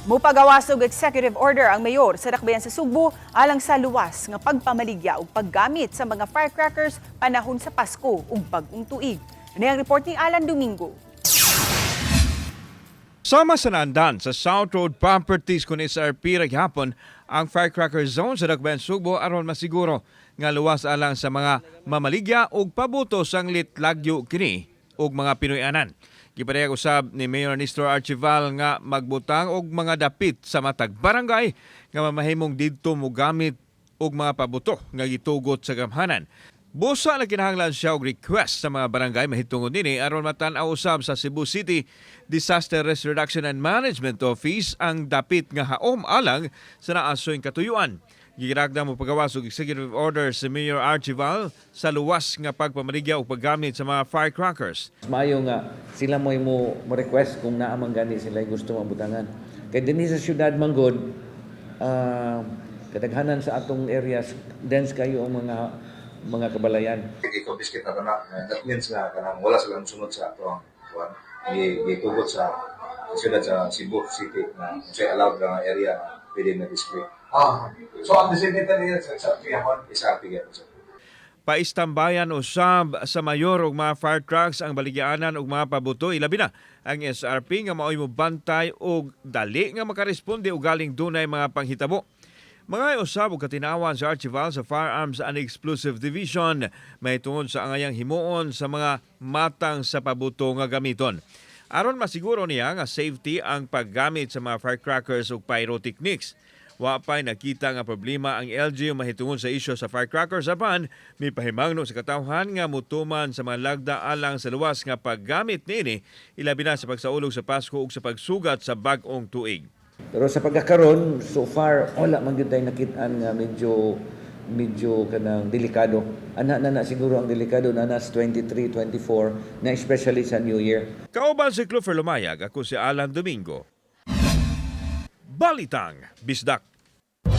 Mupagawas og executive order ang mayor sa Dakbayan sa Sugbo alang sa luwas nga pagpamaligya ug paggamit sa mga firecrackers panahon sa Pasko ug Bag-ong Tuig. Ani ang report ni Alan Domingo. Sama sa naandan sa South Road Properties kun SRP ra gihapon ang firecracker zone sa Dakbayan Sugbo aron masiguro nga luwas alang sa mga mamaligya ug pabuto sang litlagyo kini ug mga Pinoy-anan. Gipadayag usab ni Mayor Nestor Archival nga magbutang og mga dapit sa matag barangay nga mamahimong didto mogamit og mga pabuto nga gitugot sa gamhanan. Busa na kinahanglan siya og request sa mga barangay mahitungod nini aron matan-aw usab sa Cebu City Disaster Risk Reduction and Management Office ang dapit nga haom alang sa naasoy katuyuan. Giragda mopagawas og executive order si Mayor Archival sa luwas nga pagpamaligya ug paggamit sa mga firecrackers. Mas maayo nga sila mo request kung naa man gani sila gusto mabutangan. Kay dinhi sa syudad man gud, kadaghanan sa atong areas, dense kayo ang mga kabalayan. I-confiscate na na. That means nga kanang wala sila musunod sa ato ang kuan, gitugot sa siyudad sa Cebu City na unsay allowed nga area na pwede na display. Ah, so ang designated niya sa Piyahon. SRP gyud sa Paistambayan usab sa mayor og mga fire trucks ang baligyaanan og mga pabuto, ilabi na ang SRP nga maoy mobantay og dali nga makaresponde og galing dunay mga panghitabo. Mga usab og katinawan sa Archival sa Firearms and Explosive Division mahitungod sa angayang himuon sa mga matang sa pabuto nga gamiton. Aron masiguro niya nga safety ang paggamit sa mga firecrackers ug pyrotechnics. Wa pa'y nakita nga problema ang LGU mahitungod sa isyu sa firecrackers, apan mipahimangno sa katawhan nga mutuman sa mga lagda alang sa luwas nga paggamit niini, ilabi na sa pagsaulog sa Pasko ug sa pagsugat sa bag-ong tuig. Pero sa pagkakaron, so far wala man gyud tay nakit-an nga medyo medyo kanang delikado. Ana na na siguro ang delikado na nas 23, 24 na, especially sa New Year. Kauban si Clover Lumayag, ako si Alan Domingo. Balitang Bisdak.